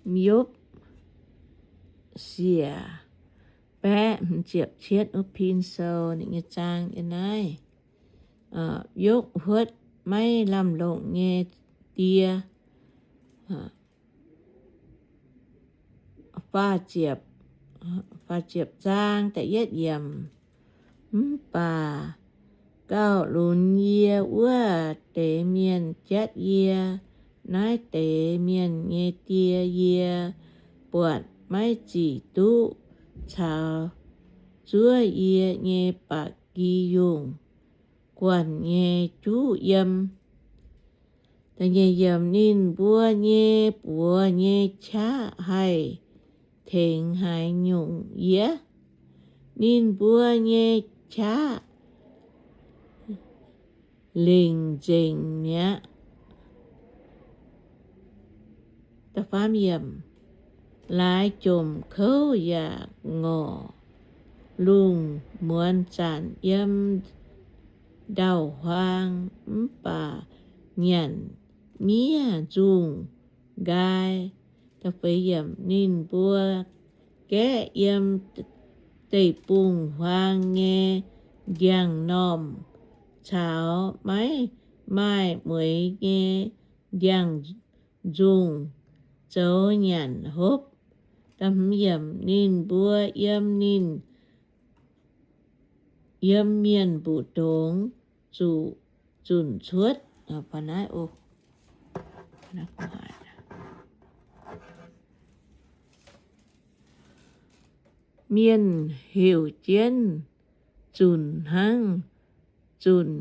Yopv siec baeqv hmz ziepc cietv wuov pin sou ninh nyei zaang yiem naaiv. Yopv huotv maiv lamh longc nyei die. Faah ziepc, faah ziepc zaang da'yietv yiemc. Mv baac gauh lunx yie wuov deix mienh jatv yie, naaiv deix mienh nyei die yie buatc maiv zic duqv caux zuov yie nyei ba'gi yungh guanh nyei juv yiem. Ninh mbuo nyei buoz nyei qaqv haih tengx haaix nyungc yie? Ninh mbuo nyei qaqv lengc nzengc mi'aqv. Laaix jomc kouv yaac ngorc, lungh muonz zanc yiem ndau-huaang, mv baac nyanc miev nzungh nqaai. Ninh mbuo gaeqv yiem deic-bung-huaang nyei ndiangx-normh caux maiv maaih mueix nyei ndiangx-nzungh zoux nyanc hopv. Ninh mbuo yiem ninh, yiem mienh mbu'ndongx zuqc zunc cuotv. Mienh heuc jienv zunc hnangv zunc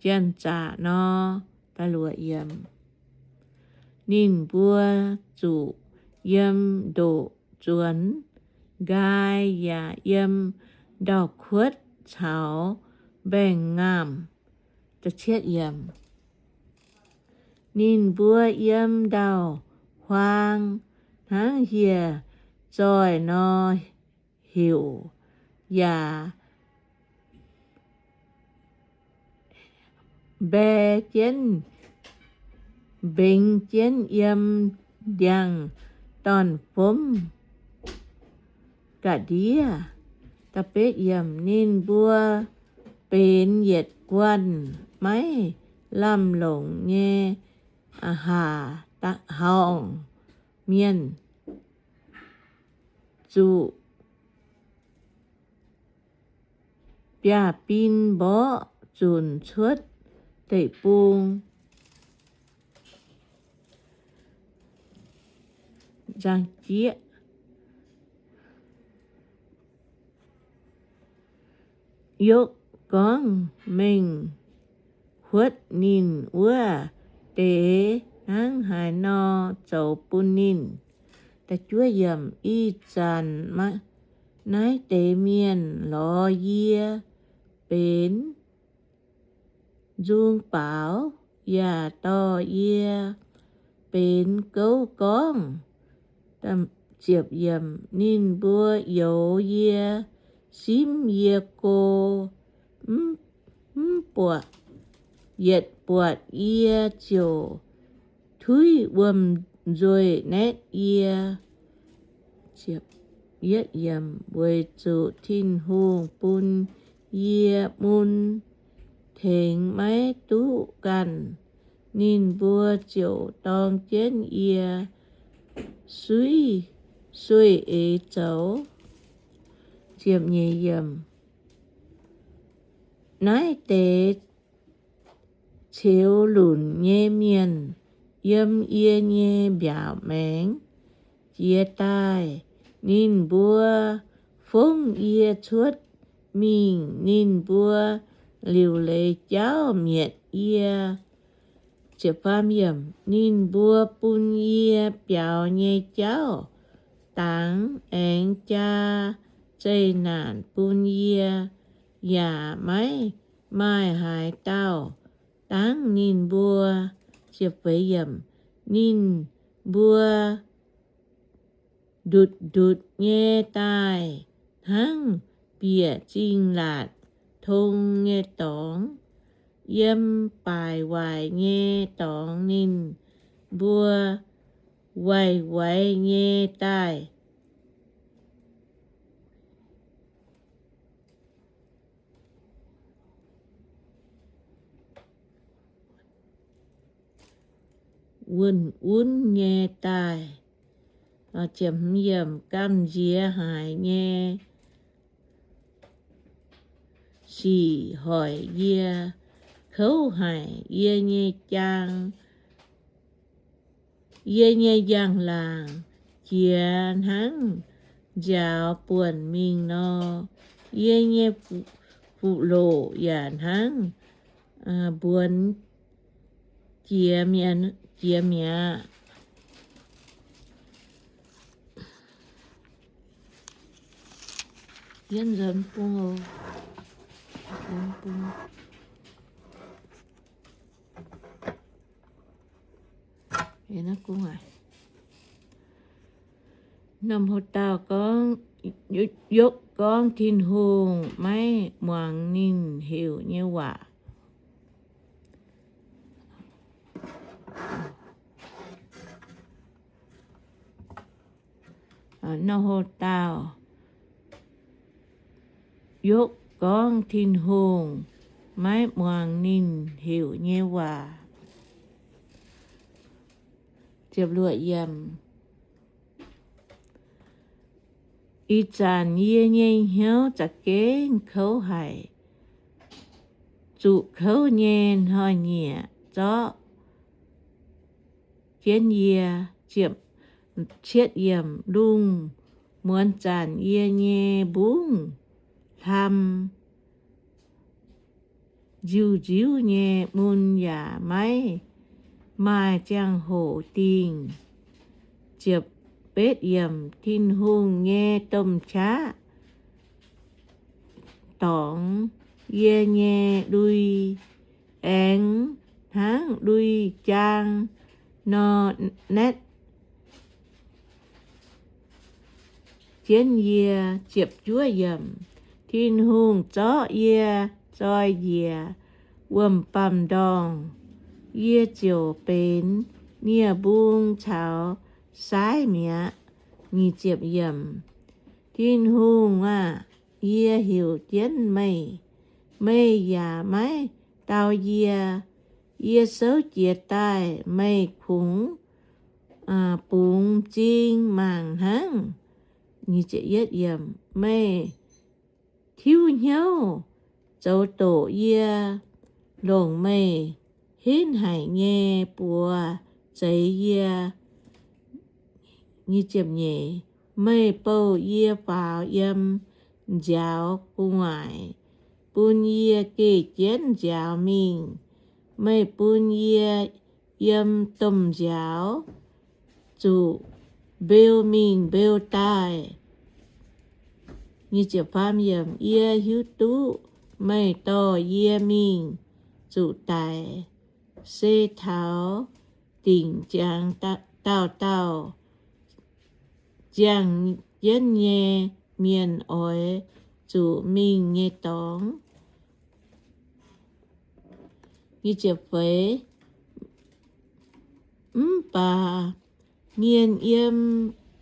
janx-zaqc nor. Ninh mbuo zuqc yiem ndoqc zuonx nqaai yaac yiem ndau-kuotv caux mbaengx-ngaamh. Ninh mbuo yiem ndau-huaang hnangv hieh zoih nor heuc, yaac mbae jienv, mbengx jienv yiem ndiangx-dorn-fomv ga'ndiev. Ninh mbuo benx yietc guanh maiv lamh longc nyei haac haungh mienh, zuqc biaav-bin mborqv zunc cuotv deic-bung. Yopv gorngv mengh huotv ninh wuov deix hnangv haaix nor zoux bun ninh. Ih zanc naaiv deix mienh lorz yie benx nzung baaux, yaac dorh yie benx gouv gorngv. Ninh mbuo youx yie, simv yie go, mv buatc, yietc buatc yie ziouc tuiv wuom-nzuih naetv yie. Weic zuqc Tin-Hungh bun yie mun tengx maiv duqv ganh, ninh mbuo ziouc dorng jienv yie suiv, sueih eix zoux. Naaiv deix ceux lunc nyei mienh yiem yie nyei mbiaauc maengx jiez daaih. Ninh mbuo fongv yie cuotv mingh, ninh mbuo liuc leiz jauv mietc yie. Ninh mbuo bun yie biaux nyei jauv dangx, aengx jaa zeqc naanc bun yie, yaac maiv maaih haaix dauh dangv ninh mbuo. Ninh mbuo ndutc ndutc nyei daaih hnangv bieqc zingh laatc tong nyei dorngx. Yiem baaic waaic nyei dorngx ninh mbuo waaic-waix nyei daaih, wuonh wunv nyei daaih, gamh nziex haic nyei sic hoic yie, kouv haic yie nyei jaang. Yie nyei njang-laangc jiex hnangv nziaaux buonc mingh nor, yie nyei fuqv-loqc yaac hnangv mbuonx jiex mi'aqv. Norm houv dauh gorngv, yopv gorngv Tin-Hungh maiv muangx ninh heuc nyei waac. Norm houv dauh yopv gorngv Tin-Hungh maiv muangx ninh heuc nyei waac. Ih zanc yie nyei hnyouv za'gengh kouv haic. Zuqc kouv nyei hnoi-nyieqc zorqv jienv yie. Cietv yiemc, lungh muonz zanc yie nyei mbungv hlam nziu-nziuv nyei, mun yaac maiv maaih ziangh hoc dingh. Ziepc betv yiemc, Tin-Hungh nyei domh qaqv dorngx yie nyei lui, aengx hnangv lui jaang nor naetv jienv yie. Ziepc juov yiemc, Tin-Hungh zorqv yie zoi njiec wuom-baamh ndorngh, yie ziouc benx nie-mbung caux saaiv mi'aqv. Nyic ziepc yiemc, Tin-Hungh aah! Yie heuc jienv meih, meih yaac maiv dau yie. Yie souv jiez daaih, meih kungx bungx m'zing mangc hnangv. Meih tiuv hnyouv zoux doqc yie, longc meih henv haic nyei buoz zeix yie. Meih bouh yie faaux yiem nziaaux gu'nguaaic, bun yie geh jienv nziaaux mingh. Meih bun yie yiem domh nziaaux zuqc mbeu mingh mbeu daaih. Yie hiuv duqv meih dorh yie mingh zuqc daic, se taux dingc ziangx dauh dauh ziangh jienv nyei mienh oix zuqc mingh nyei dorngx. Mv baac mienh yiem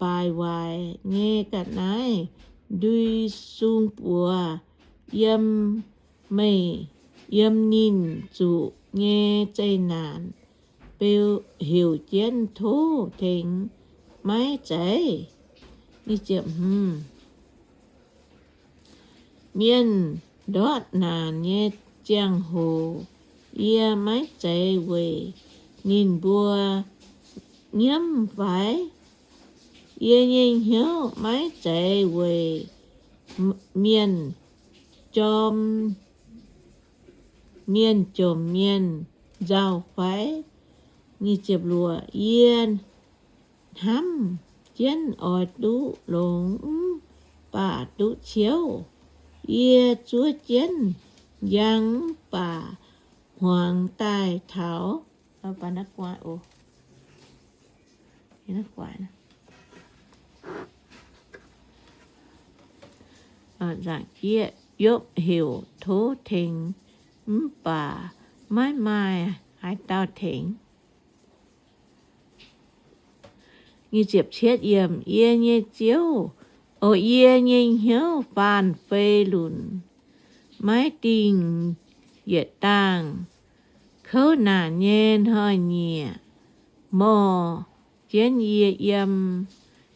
baaix waaic nyei ga'naaiv ndui sung buoz yiem meih, yiem ninh zuqc nyei zeqc naanc beu heuc jienv tov tengx maiv zeiz. Mienh ndortv naanc nyei ziangh hoc yie maiv zeiz weic ninh mbuo nyiemv fai? Yie nyei hnyouv maiv zeiz weic mienh jorm, mienh jomc mienh nzauh fai? Yie hnamv jienv oix duqv longx mv baac duqv ciouv. Yie zuov jienv njang mv baac hmuangx daaih taux. Nzaangc jieqv, Yopv heuc tov tengx mv baac maiv maaih haaix dauh tengx. Yie nyei Ziouv, o yie nyei hnyouv faanh fei lunc, maiv dingh yietc dangh kouv naanc nyei hnoi-nyieqc mor jienv yie yiem.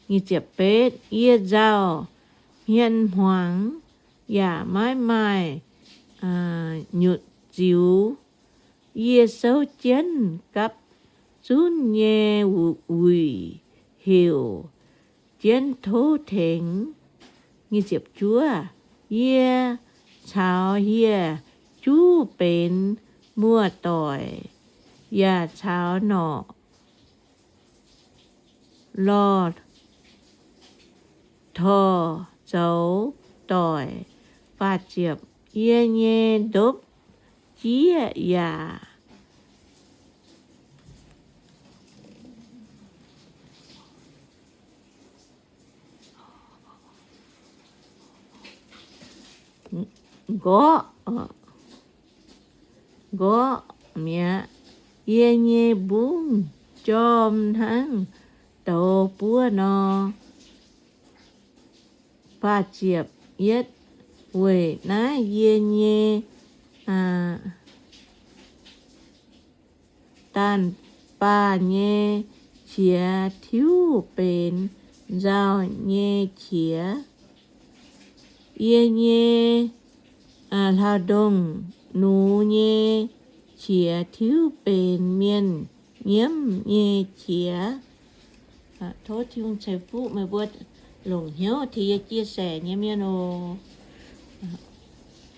Yie nzauh hmien hmuangx yaac maiv maaih nyutc ziux. Yie souv jienv gapv zunv nyei wuic heuc jienv tov tengx. Yie caux hieh juv benx muoz-doic, yaac caux norqc lorh torh zoux doic. Faah ziepc, yie nyei ndopv-jieqv yaac nqorqv, nqorqv mi'aqv. Yie nyei mbungv jorm hnangv douz buov nor. Faah ziepc yietv, weic naaiv yie nyei daanh baah nyei qiex tiuv benx nzauh nyei qiex. Yie nyei hlauv-ndongh nux nyei qiex tiuv benx mienh nyiemv nyei qiex. Tov Tin-Hungh ceix fuqv meih mbuo longc hnyouv tengx yie chia sẻ nyei mienh oc.